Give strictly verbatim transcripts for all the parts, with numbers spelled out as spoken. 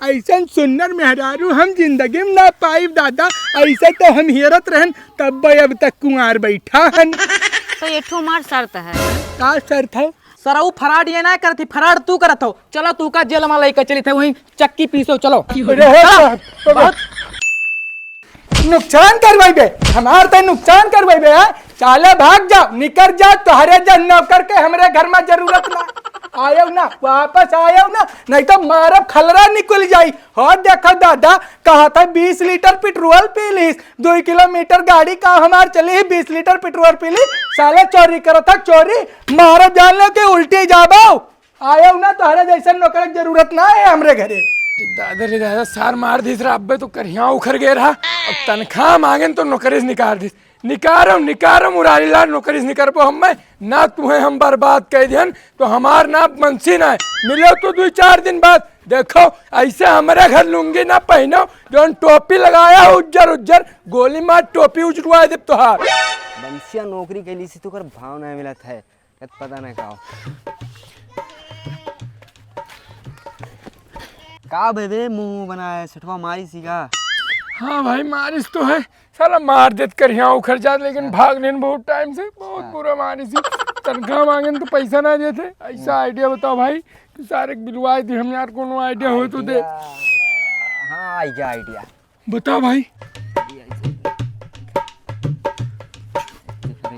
अइसन सुन्नर मेहरारू हम जिंदगी में ना पाइब दादा। अइसे तो हम हेरत रहन, तब अब तक कुंवार बैठा हन। तो ये ठो हमार शर्त है। का शर्त है? सरऊ fraud ये ना करती, fraud तू करत हो। चलो तू का जेल में लेके चली थे, वहीं चक्की पीसो, चलो। अरे हो चलो। साहब, बहुत नुकसान करवाइबे, हमार ते नुकसान करवाइबे, हैं? चाले भाग जाओ, निकर जाओ, तोहरे जन नौकर के हमरे घर में जरूरत ना। आयो ना, वापस आयो ना, नहीं तो मारब खलरा निकल जाई। हो देखो दादा, कहा था बीस लीटर पेट्रोल पी लीस, दो किलोमीटर गाड़ी का हमार चली ही, बीस लीटर पेट्रोल पी ली, साले चोरी करो था चोरी, मारो जान लो कि उल्टी जाबो। आयो ना, तोहरे जैसन नौकर के जरूरत ना है हमरे घरे। दादा रे दादा, सार मार दिस रहा, अब्बे तो करिया उखर गए रहा। अब तनख्वाह मांगेन तो नौकरी से निकाल दिस। निकारम, निकारम, मुरारी लाल, नौकरी से निकरबो हम्मे। ना तुहे हम बर्बाद कर दिहन, तो हमार ना बंसी ना है। मिलो तो दो चार दिन बाद। देखो, ऐसे हमरे घर लुंगी ना पहनो, जौन टोपी लगाया हो उज्जर उज्जर, गोली मार टोपी उजरवा दे तोहार। बंसिया नौकरी के लिए से तो कर भाव ना मिलत है। कत पता नहीं का हो। का बे बे मुंह बनाए, सेठवा मारिस ही का? हाँ भाई, मारिस तो है। साला मार देत करिया उखर जात, लेकिन हाँ। भाग लेन बहुत टाइम से, बहुत हाँ। बुरा मारिस ही। तनख्वाह मांगेन तो पैसा ना देते। ऐसा हम्म। आइडिया बताओ भाई, कि सारे के बिलवाए दे हम यार, कोनो आइडिया हो तो दे। आइडिया। हाँ, आई गया आइडिया। बताओ भाई।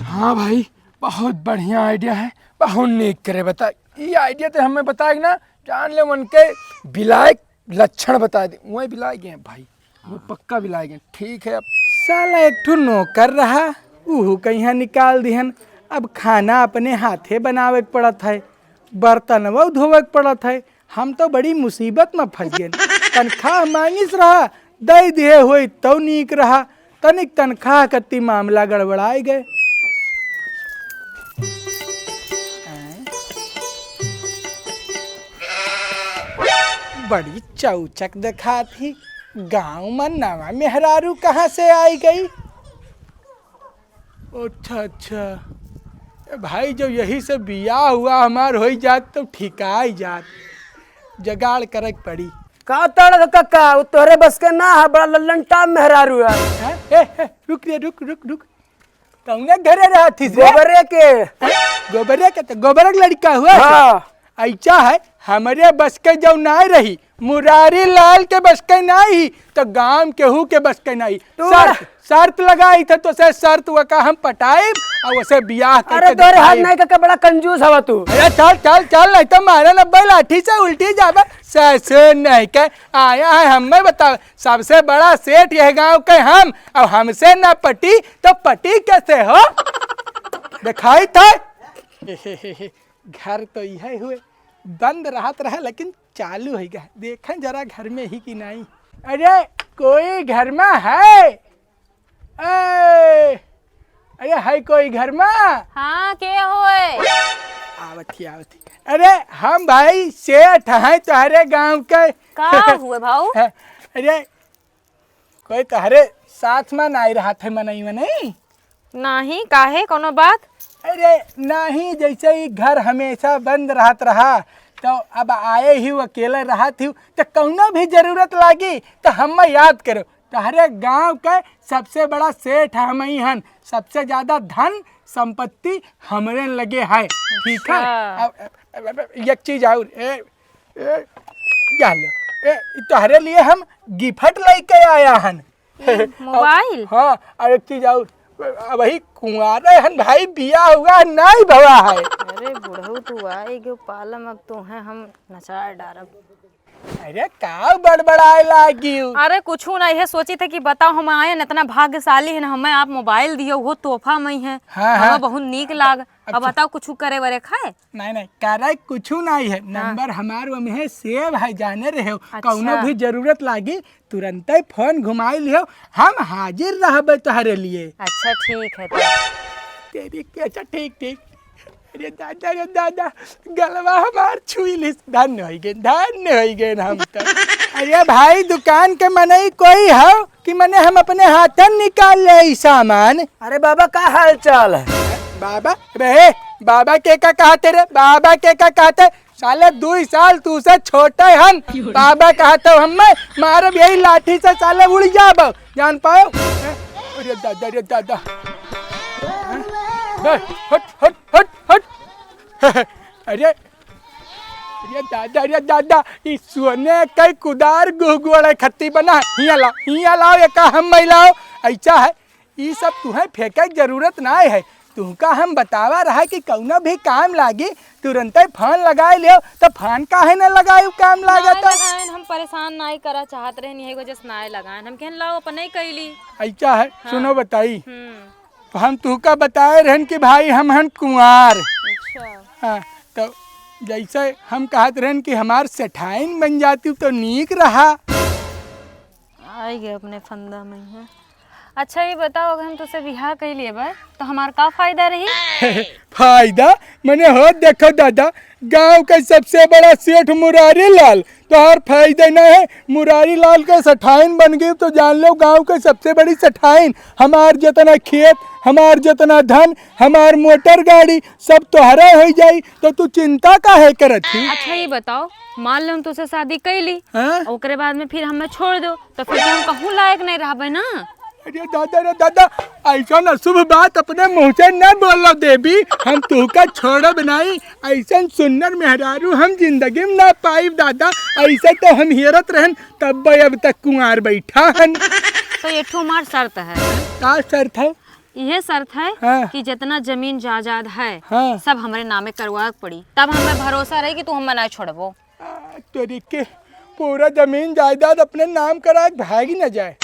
हाँ भाई, बहुत बढ़िया आइडिया है, बहुत नीक करे बता। ई आइडिया ते हमें बताए ना, जान ले उनके बिलायक लक्षण बता दे। वही बिलायक हैं भाई, वो पक्का बिलायक हैं। ठीक है, अब साला एक ठो नौकर रहा, उहू कहिया निकाल दिहन। अब खाना अपने हाथे बनावे के पड़त है, बर्तनवा धोवे के पड़त है, हम तो बड़ी मुसीबत में फंस गए। तनख्वाह मांगिस रहा, दे दिए होई तो नीक रहा, तनिक तनख्वाह कत्ती मामला गड़बड़ाए गए। हैं? बड़ी चौचक देखात ही, गांव में नवा मेहरारू कहाँ से आई गई? अच्छा, अच्छा। ए भाई, जब यही से बियाह हुआ हमार होई जात, तो ठिकाई जात। जगाड़ करे के पड़ी। का तड़ कक्का, वो तोहरे बस के ना है, बड़ा लल्लन टाप मेहरारू है। हैं? ए, ए, रुक रे, रुक, रुक, रुक। कौने घरे रहत हिस रे? गोबरे के। हैं? गोबरे के, तो गोबरे के लड़का हुआ से? हाँ। ऐसा है, हमरे बस के जौ नाय रही, मुरारी लाल के बस के नाय ही, तो गांव केहू के बस के नाय। तू शर्त, शर्त लगाई थे, तो से शर्त वो का हम पटाइब और उसे बियाह करके अरे तोरे हाथ दिखाइब। नहीं का, का बड़ा कंजूस हवा तू। अरे चल, चल, चल, नहीं तो मारे न बैल लाठी से उल्टी जाबे। ससुर नहीं के आया है, हमें बताओ, सबसे बड़ा सेठ यह गांव के हम, और हमसे ना पटी तो पटी कैसे हो? दिखाई था। घर तो यह हुए, बंद रहत रहे, लेकिन चालू है गा। देखें जरा घर में ही कि नहीं। अरे, कोई घर में है? ए, अरे, है कोई घर में? हाँ, के होए? आवत ही, आवत ही। अरे, हम भाई सेठ हैं तोहरे गांव के। का हुए भाऊ? अरे, कोई तोहरे साथ में नाई रहत है मनई मनई? नाहीं, काहे, कौनो बात? अरे नाहीं, जैसे ही घर हमेशा बंद रहत रहा, तो अब आए ही अकेले रहत ही, तो कौनो भी जरूरत लागी तो हमें याद करो। तोहरे गांव के सबसे बड़ा सेठ हम ही हन, सबसे ज्यादा धन संपत्ति हमरे लगे है, ठीक है? अच्छा। अब, अब, अब, अब एक चीज और, ए, ए, जा ले। ए, तोहरे लिए हम गिफ्ट लेके आया हन। हम्म, मोबाइल? हाँ, और एक चीज और, अबही कुंवारे हन भाई, बियाह हुआ नहीं भवा है। अरे बुढ़ऊ, तू आए गयो पालम, अब तो है हम नचार डारब। अरे का बड़बड़ाए लागियो? अरे कुछू नहीं है, सोची थे कि बताओ हम आए न, इतना भाग्यशाली है ना, हमें आप मोबाइल दियो, वो तोहफा में है, हाँ, हमें हाँ। बहुत नीक लाग। अब अब तो बताओ कुछू करे वरे खाए? नहीं, नहीं, करे कुछू नहीं है। हाँ। नंबर हमार वो में है, सेव है, जाने रहे हो। अच्छा। कौनो भी जरूरत लागी, तुरंते फोन घुमाई लियो, हम हाजिर रहबे तोहरे लिए। अच्छा, ठीक है तो। तेरी के, अच्छा, ठीक, ठीक। अरे दादा, अरे दादा, गलवा हमार छुई लिस, धन्य होई गए, धन्य होई गए हम तो। अरे भाई, दुकान के मनई कोई हो कि मने हम अपने हाथन निकाल ले ई सामान? अरे बाबा, का हाल चाल है? बाबा? अबे हे, बाबा के का कहते रे? बाबा के का कहते? साले दुई साल तू से छोटे हन, बाबा कहत हो हम्मे, मारब यही लाठी से साले उड़ जाब, जान पायो। अरे दादा, अरे दादा। हट, हट, हट, हट। अरे, अरे दादा, अरे दादा, ई सोने कई कुदार गुहगोड़े खत्ती बना, हियाँ लाओ, हियाँ लाओ, एका हम लाओ। ऐसा है, ई सब तुहें फेंके के जरूरत नाय है। तुहका हम बतावा रहा कि कउनो भी काम लागी, तुरंते फोन लगाए लियो, तो फोन काहे न लगाई, काम लागत। नाय लगाएन, हम परेशान नाय करा चाहत रहन, यही वजह से नाय लगाएन। हम कहन लाओ अपने ही कैली। ऐसा है, हाँ। सुनो बताई, हम्म। तो हम तुहका बताए रहन कि भाई हम हन कुंवार। अच्छा। हाँ, तो जैसे हम कहत रहन कि हमार सेठाइन बन जाती तो नीक रहा। आई गए अपने फंदा में है। अच्छा, ये बताओ, अगर हम तुझसे बियाह कर लिए बा, तो हमार का फायदा रही? फायदा? मने हो, देखो दादा, गांव के सबसे बड़ा सेठ मुरारी लाल, तोहार फायदा ना है। मुरारी लाल के सेठाइन बन गई, तो जान लो, गांव के सबसे बड़ी सेठाइन। हमार जितना खेत, हमार जितना धन, हमार मोटर गाड़ी, सब तोहरे हो जाई, तो तू चिंता काहे करत ही? अच्छा, ये बताओ, मान लो हम तुझसे शादी कैली, हाँ? ओकरे बाद में फिर हमें छोड़ दो, तो फिर तो हम कहूँ लायक नहीं रहबे ना। अरे दादा, रे दादा, ऐसा अशुभ बात अपने मुंह से न बोलो देवी, हम तुहका छोड़ब नहीं। ऐसा सुन्नर मेहरारू हम जिंदगी में ना पाइब दादा। ऐसे तो हम हेरत रहन, तब अब तक कुंवार बैठा हन। तो ये ठो हमार शर्त है। का शर्त है? यह शर्त है हाँ। कि जितना जमीन जायदाद है, हाँ। सब हमरे नामे करवा के पड़ी, तब हमें भरोसा रही कि तू हमें ना छोड़बो। आ, तोरी के पूरा जमीन जायदाद अपने नाम करा के भागी न जाए।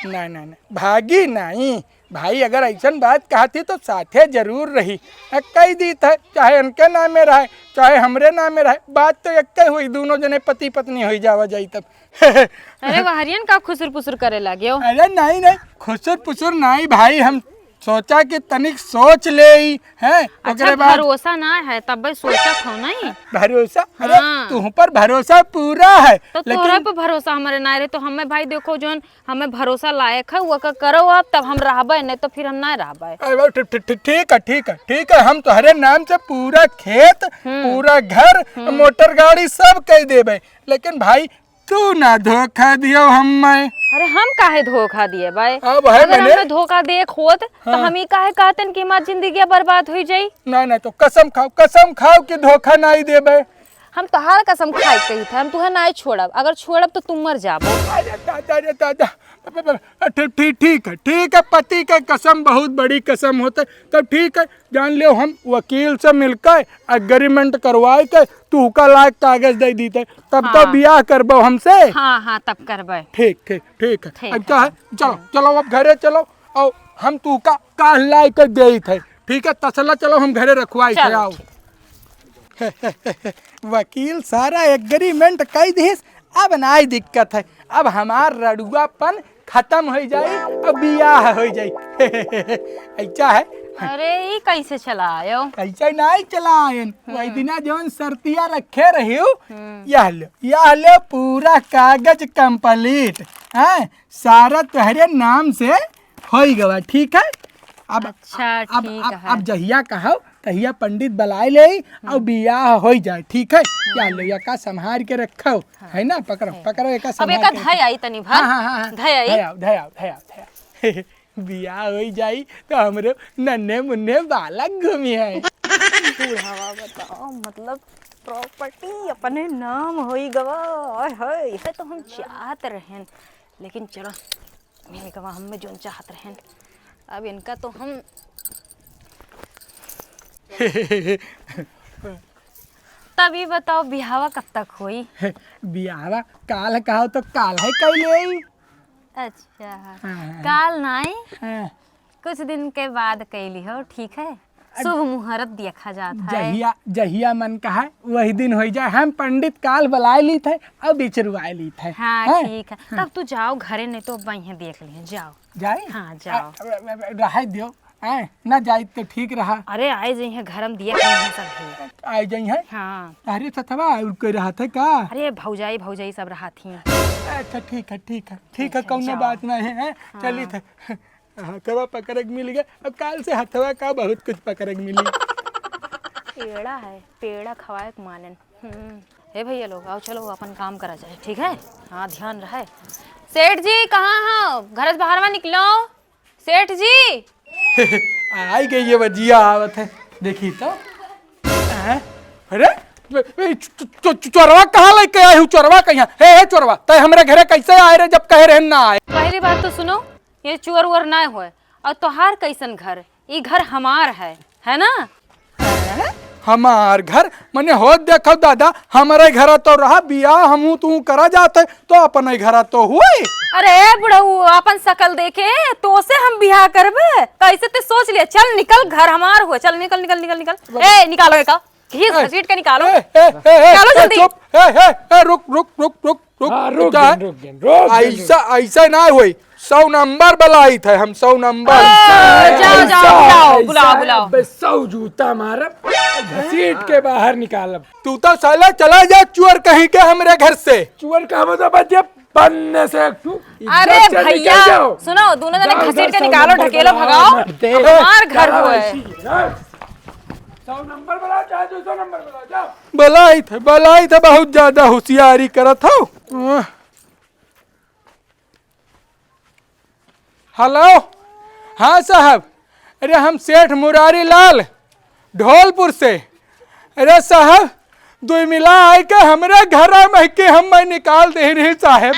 ना, ना, ना, भागी नहीं। भाई अगर ऐसन बात कहती तो साथे जरूर रही। आ, कही दीत है, चाहे उनके नामे रहे, चाहे हमरे नामे रहे, बात तो एक ही हुई, दोनों जने पति पत्नी हुई जावा जाई तब। अरे वहरियन का खुसुर पुसुर करे लागे हो? अरे नहीं, नहीं, खुसुर पुसुर नहीं भाई, हम सोचा कि तनिक सोच ले ही, हैं? अच्छा, ओकरे बाद भरोसा ना है, तब भाई सोचत हो नहीं? भरोसा? अरे, हाँ। तुह पर भरोसा पूरा है, तो लेकिन तोहरा पर भरोसा हमारे ना रहे, तो हमें भाई देखो, जोन हमें भरोसा लायक है, वो का करो आप, तब हम रहबे, नहीं तो फिर हम ना रहबे। अरे, ठीक, ठीक, ठीक है, ठीक है, ठीक है, हम तोहरे नाम से पूरा खेत, हम्म। पूरा घर, हम्म। मोटर गाड़ी सब कह देबे, लेकिन भाई तू ना धोखा दियो हम्मे। अरे हम काहे धोखा दिए भाई? अब है अगर मने हमें धोखा दे खोत, तो हाँ। हम ई काहे कहतन कि हमार जिंदगी बर्बाद हुई जाई? ना, ना, तो कसम खाओ, कसम खाओ कि धोखा नाई देबे। हम तोहार कसम खाए कही थे, हम तुहे नाई छोड़ब, अगर छोड़ब तो तुम मर जाबो। अरे दादा, अरे दादा, ठीक, ठीक, ठीक है, ठीक है, पति के कसम बहुत बड़ी कसम होते, तब ठीक है, जान लियो, हम वकील से मिलके एग्रीमेंट करवाए के तुहका लायक कागज दे दीते, तब तो हाँ। बियाह करबो हमसे। हाँ, हाँ, तब करबे। ठीक, ठीक, ठीक है। ठीक अब है, क्या है? तब चलो, चलो। चलो, अब घरे चलो, और हम तुहका काल लाए के देइत है, ठीक है? तसला चलो, हम घरे रखवाई थे, चलो, आओ। ठीक। वकील सारा एग्रीमेंट कई दिस, अब नाई दिक्कत है, अब हमार रड़ुआपन खत्म हो जाई और बियाह हो जाई। ऐसा है। अरे, ई कैसे चला आयो? ऐसा नाई चला आयन। हम्म। वही दिना जौन शर्तिया रखे रही हूँ, हम्म। यह लो, यह लो, पूरा कागज कंप्लीट, हैं? सारा तोहरे नाम से होई गवा, ठीक है? अब, अच्छा, अब, ठीक अब, है। अब जहिया कहो, तहिया पंडित बुलाए ले और हम्म। बियाह होई जाए, ठीक है? या लो, एका संभाल के रखो, हाँ। है ना? पकड़ो, है। पकड़ो, एका अब संभाल एका के धय रखो। आई तनी भर। हाँ, हाँ, हाँ, हाँ। धय आई। धय आओ, धय आओ, धय आओ, धय आओ। बियाह होई जाई तो हमरे नन्हे मुन्ने बालक घूमी है। बुढ़ावा बताओ, मतलब प्रॉपर्टी अपने नाम होई गवा। ओए होए, यह तो हम चाहत रहन, लेकिन चलो, मिल गवा हमें जोन चाहत रहन। अब इनका तो हम तब ई बताओ, बिहावा कब तक होई? बिहावा काल कहो तो काल है कई ले। अच्छा, हाँ, हाँ। काल नाई, हाँ। कुछ दिन के बाद कैली हो, ठीक है? शुभ मुहूर्त देखा जात है। जहिया, जहिया मन कहा, वही दिन होई जाए। हम पंडित काल बुलाए लीत है, अब बिचरुआए लीत है। हाँ, हैं? ठीक है। हाँ। तब तू जाओ घरे, नहीं तो अब वहीं देख लिहे, जाओ। जाए? हाँ, जाओ। अ, अ, अ, रहे दियो, हैं? ना जाए तो ठीक रहा। अरे, आए जइहे घर में देख लिहे सब ही। आए जइहे? हाँ। अरे, सतवा, और कोई रहा था का? अरे, भौजाई, भौजाई सब रहा थी। अच्छा, ठीक है, ठीक है, ठीक है, अच्छा, कौनो जाओ। बात नहीं है, हैं? हाँ। चली थे। हथवा पकड़े के मिल गया, अब काल से हथवा का बहुत कुछ पकड़े के मिली। पेड़ा है, पेड़ा खवाए के मानन। हम्म, हे भैया लोग, आओ चलो अपन काम करा जाए, ठीक है? हाँ, ध्यान रहे। सेठ जी, कहाँ हो? घर से बाहर में निकलो। सेठ जी। आई गई ये बजिया आवत है, देखी तो। हैं? अरे, ए, ए, चो-, चो-, चो-, चोरवा कहाँ लेके आई हूँ? चोरवा कहाँ? हे, हे, चोरवा, तै हमरे घरे कैसे आए रे, जब कहे रहे ना आए? पहली बात तो सुनो, ये चोर वोर ना होए। और तोहार कैसन घर? ई घर हमार है, है ना? हैं? हमार घर? मने होत देखो दादा, हमरे घर तो रहा, बियाह हमहू तू करा जात है, तो अपने घर तो हुए। अरे बुढ़ऊ, अपन शकल देखे तो से हम बियाह करबे? कैसे ते सोच लिया? चल निकल, घर हमार हुए, चल निकल, निकल, निकल, निकल। ए, निकालो एका, घीस ए, घसीट के निकालो। ए, ए, ए, ए, निकालो ए, जल्दी। चुप, ए, ए, ए, रुक, रुक, रुक, रुक, रुक, हाँ, रुक जा। गए, रुक गए, रुक गए। ऐसा, ऐसा ना होई। सौ नंबर बुलाइत है हम, सौ नंबर। आ, जाओ, जाओ, ऐसा, बुलाओ, ऐसा, बुलाओ, बुलाओ। बे सौ जूता मारब, घसीट के बाहर निकालब। तू तो साला चला जा चुअर कहीं के हमरे घर से। चुअर का मतलब बच्चे बनने से एक ठू अरे इज्जत से भैया, निकल जाओ। सुनो, दोनों जने जाओ, घसीट के जाओ, निकालो, सौ नंबर ढकेलो, बुलाओ, भगाओ। मर दे। हमार घर जाओ, हुए। ऐसी है ना। सौ नंबर बुलाओ, चाहे दो सौ नंबर बुलाओ, जाओ। बुलाइत है, बुलाइत है, बहुत ज्यादा होशियारी करत हो। हेलो, हाँ साहब, अरे हम सेठ मुरारी लाल ढोलपुर से। अरे साहब, दुई मिला आए के हमरे घर में के हम मैं निकाल दे रही साहब।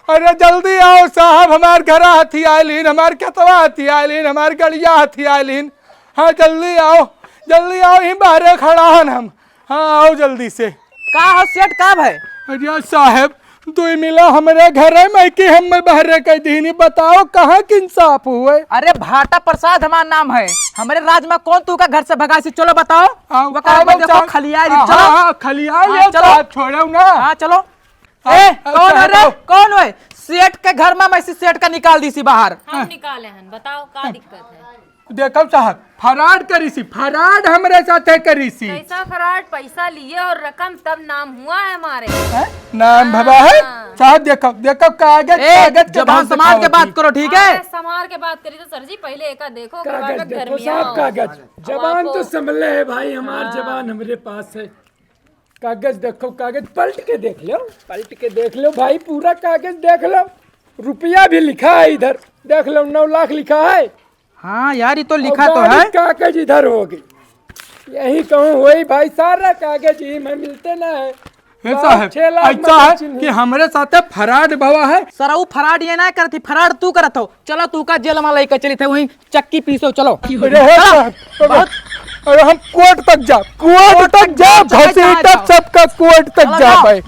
अरे जल्दी आओ साहब, हमार घरा हथियाइल हीन, हमार खेतवा हथियाइल हीन, हमार गड़िया हथियाइल हीन। हाँ जल्दी आओ, जल्दी आओ, यहीं बाहरे खड़ा हन हम। हाँ आओ जल्दी से। का हो सेठ, का भय? अरे साहब, दुई मिला हमरे घरे में कि हम बाहरे कह दीनी, बताओ कहाँ के इंसाफ हुए? अरे भाटा प्रसाद हमार नाम है, हमरे राज में कौन तू का घर से भगाइसी? चलो बताओ। आओ, ओकर आओ, बाद देखो साहब। खलिया हाँ, चलो। हाँ, हाँ, खलिया हाँ, ले चलो। साहब, छोड़ो ना। हाँ चलो। हाँ, ए, हाँ, कौन है साहब, रे? आओ। कौन है? सेठ के घर में मैं से सेठ का निकाल दीसी बाहर। हम निकाले हन, बताओ का दिक्कत है? देखो साहब, फराड करीसी, फराड हमरे साथे करीसी। कैसा फराड? पैसा लिए और रकम तब नाम हुआ है हमारे। हैं? नाम हाँ। भवा है? साहब देखो, देखो कागज, ए, कागज के जबान दाम संभाल के दिखाओ बात जी। करो, ठीक है? अरे, संभाल के बात करी तो सर जी, पहिले एका देखो, ओकर बाद कागज में देखो गर्मियाँ साहब, आओ। कागज। अब जबान आपको तो संभले है भाई, हमार हाँ। जबान हमरे पास है। कागज देखो, कागज पलट के देख लो, पलट के देख लो भाई, पूरा कागज देख लो। रुपया भी लिखा है इधर, देख लो, नौ लाख लिखा है। हाँ यार, ये तो और लिखा तो गाड़ी है। कागज इधर हो गई। यही कहूँ वही भाई, सारा कागज ही में मिलते ना है। हे गाँव साहब, छह लाख ऐसा में है चिन्ह कि हमरे साथे फराड भवा है। सर, ऊ फराड ये ना करत ही, फराड तू करत हो। चलो, तू का जेल में लेके चली थे, वहीं चक्की पीसो, चलो। अरे हे चलो। साहब, अरे, बहुत अरे हम कोर्ट तक जा, कोर्ट कोर्ट तक तक जा, जाओ, चाहे जहाँ घसीटब जाओ। सबका कोर्ट तक चलो जा जाओ। भाई।